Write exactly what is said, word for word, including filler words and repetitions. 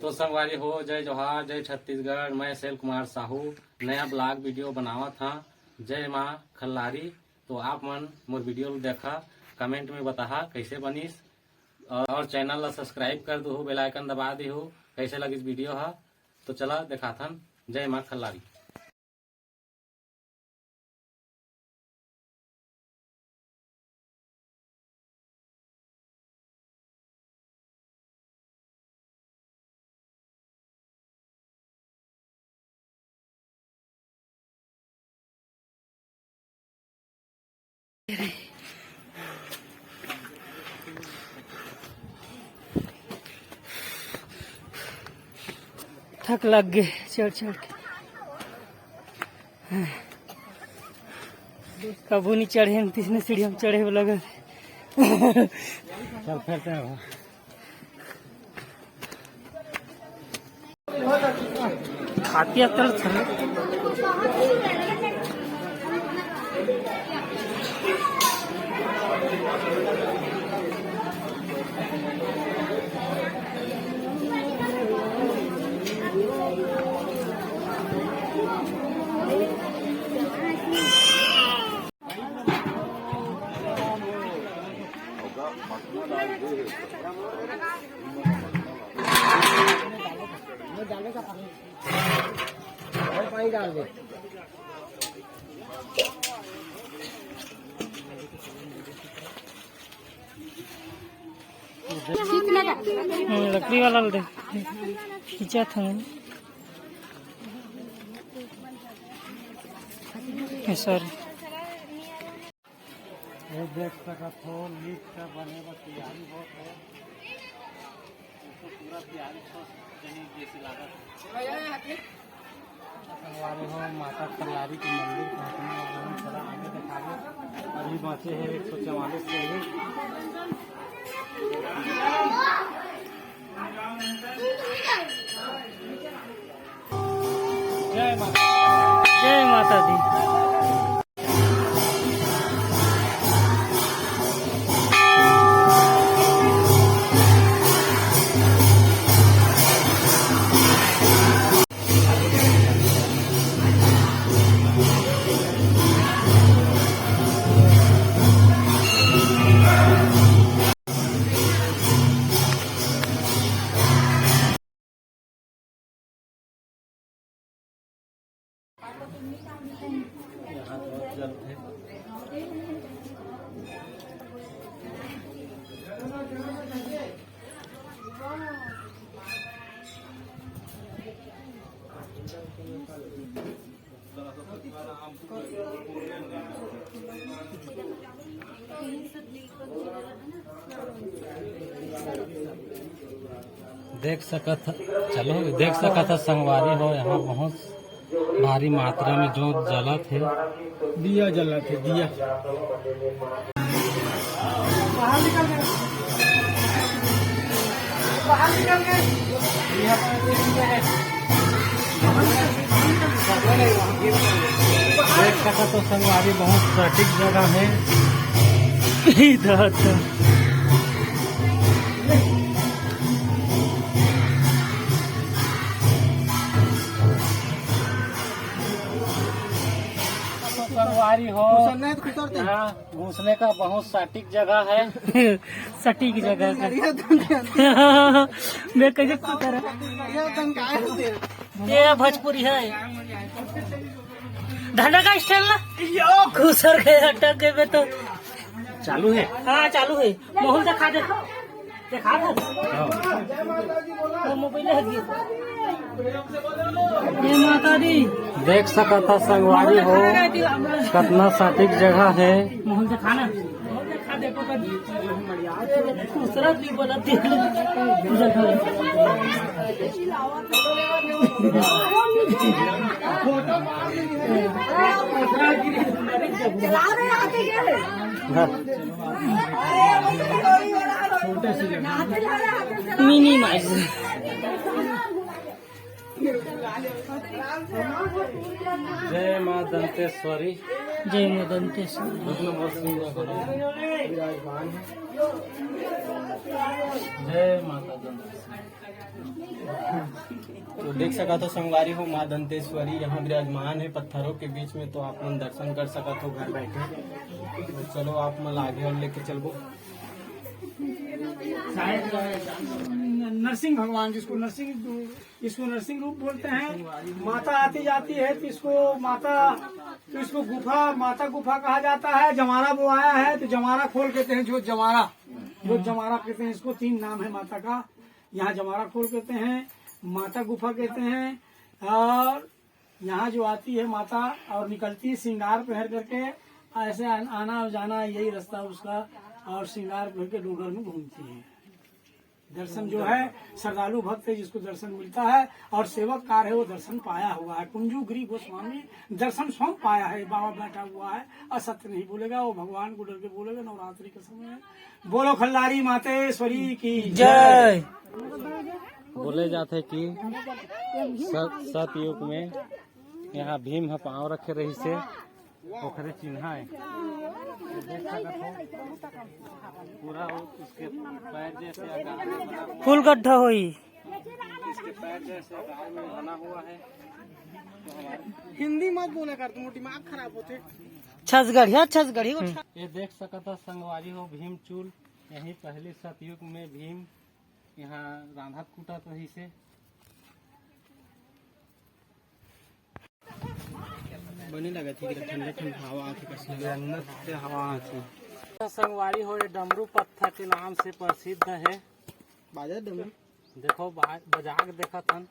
तो संगवारी हो, जय जोहार, जय छत्तीसगढ़। मैं सेल कुमार साहू नया vlog video बनावत हाँ। जय माँ खल्लारी। तो आप मन मोर video ल देखा, comment में बताहा कैसे बनिस, और, और channel ला subscribe कर दो, bell icon दबा दे हो, कैसे लगिस video हा। तो चला देखाथन, जय माँ खल्लारी। थक लग गे चढ़ चढ़ के। कभू नहीं चढ़े हम, तीसने सीढ़ी हम चढ़े वाला घर। चल, फिर से हो। खाती है तरह तरह। हम्म, लकड़ी वाला ल दे। खींचा था नहीं। ये सर। ये देख सकत हो, lift का बने बर तैयारी होत हे। तो पूरा तैयारी हो कहीं जैसे लागत हे। संगवारी हो, माता खल्लारी के मंदिर पहुंचने वाला हूँ। चला आगे दिखावे। अभी बाँचे हे एक सौ चवालीस सीढ़ी। जय माता। जय माता दी। देख सकत ह, चलो, देख सकत ह संगवारी हो, यहाँ बहुत भारी मात्रा में जोत जलत हे। दिया जलत हे, दिया। देख सकत हो संगवारी, बहुत सटीक जगह हे। इधर तो संगवारी हो। घुसने का बहुत सटीक जगह है। सटीक जगह है। मैं कैसे पकड़? ये भोजपुरी है। धंधा का स्टाइल ना? खुसर गए, अटक गए में तो। चालू है? हाँ, चालू है। मोहन दिखा दे। देखा था? हाँ। वो मोबाइल है जी। जय माता दी। देख सकत ह संगवारी हो, कतना सटीक जगह है। मोहन से खाना। दूसरा भी बोला थे। Mini mine's. जय माँ दंतेश्वरी। जय माँ दंतेश्वरी। जय माता दंतेश्वरी। तो देख सकत हो संगवारी हो, माँ दंतेश्वरी यहाँ विराजमान है पत्थरों के बीच में, तो आप मन दर्शन कर सकत हो घर बैठे। तो चलो आप मन आगे और लेके चलबो। नरसिंह भगवान, जिसको नरसिंह, इसको नरसिंह रूप बोलते हैं। माता आती जाती है तो इसको माता, तो इसको गुफा, माता गुफा कहा जाता है। जमारा वो आया है तो जमारा खोल कहते हैं, जो जमारा, जो जमारा कहते हैं, इसको तीन नाम है माता का। यहाँ जमारा खोल कहते हैं, माता गुफा कहते हैं, और यहाँ जो आती है माता और निकलती है श्रृंगार पहर करके, ऐसे आन-, आना और जाना, यही रास्ता उसका। और श्रृंगार पहर के डूंगर में घूमती है। दर्शन जो है, श्रद्धालु भक्त है जिसको दर्शन मिलता है, और सेवककार है, वो दर्शन पाया हुआ है। कुंजू गिरी गोस्वामी दर्शन स्वयं पाया है, बाबा बैठा हुआ है, असत्य नहीं बोलेगा, वो भगवान को डर के बोलेगा। नवरात्रि का समय है। बोलो खल्लारी मातेश्वरी की जय। बोले जाथे कि सत-, सतयुग में यहाँ भीम ह पाँव रखे रहिसे, ओकरे चिन्हा है। देख सकत हो, पूरा वो उसके पैर जैसे आकार में बना हुआ, फुल गड्ढा होई। इसके पैर जैसे आकार में बना हुआ है। हिंदी मत बोले कर, तुम दिमाग खराब होथे। छत्तीसगढ़िया, छत्तीसगढ़ी। ये देख सकत हो संगवारी हो, भीम चूल। यही पहली सतयुग में भीम यहाँ रांधत कूटत रहिसे। बने लगत हे कि ठंडा ठंडा हवा आथे, कस जन्नत के हवा आथे। संगवारी हो, ये डमरू पत्थर के नाम से प्रसिद्ध है। बाजा डमरू। देखो, बा-, बजा के देखत हन।